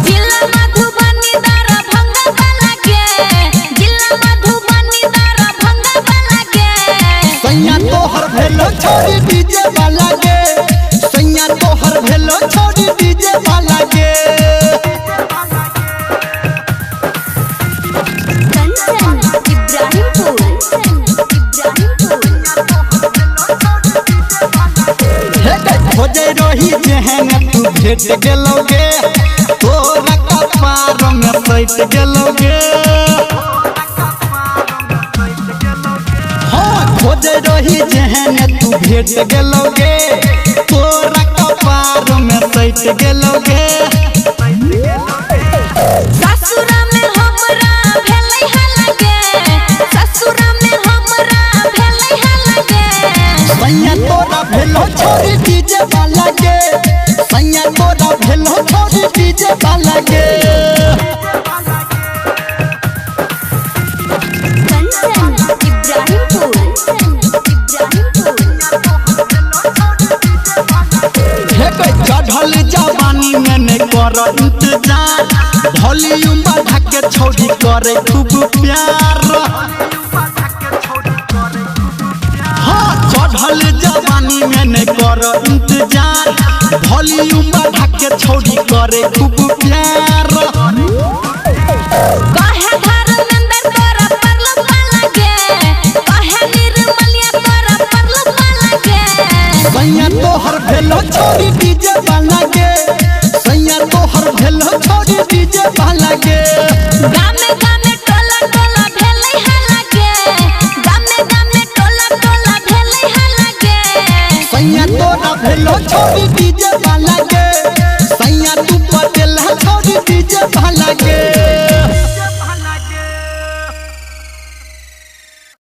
जिला मधुबनी दरभंगा वाला के, जिला मधुबनी दरभंगा वाला के। सैया तोहर भेलो छोरी डीजे वाला गे, सैया तोहर भेलो छोरी डीजे वाला गे। कंचन इब्राहिमपुर, इब्राहिमपुर। हे गे खोजे रही जेहन तू भेट गेलोगे, तोरा कपार में सैट गेलोगे। हाँ खोजे रही जेहन तू भेट गेलोगे, तोरा कपार में सैट गेलोगे। ससुरा में हमरा भेलै हल्ला गे, ससुरा में हमरा भेलै हल्ला गे। सैया तोरा भेलो छोरी डीजे वाला गे, सैया तोरा भेलो छोरी डीजे वाला गे। कंचन इब्राहिमपुर, इब्राहिमपुर। हे गे चढ़ल जवानी में नहीं कर इंतजार, वॉल्यूम बढ़ा के छोरी करे खूब प्यार। हाँ चढ़ल जवानी में नहीं कर इंतजार, वॉल्यूम बढ़ा के छोरी करे खूब प्यार। कहे धर्मेंद्र तोरा परलो पाला गे, कहे निर्मलिया तोरा परलो पाला गे। सैया तोहर भेलो छोरी डीजे वाला गे, सैया तोहर भेलो छोरी डीजे वाला गे। गामे गामे टोला टोला भेलै हल्ला गे, गामे गामे टोला टोला भेलै हल्ला गे। सैया तोरा भेलो छोरी डीजे वाला गे, सैया तू पटेल छोरी डीजे वाला गे।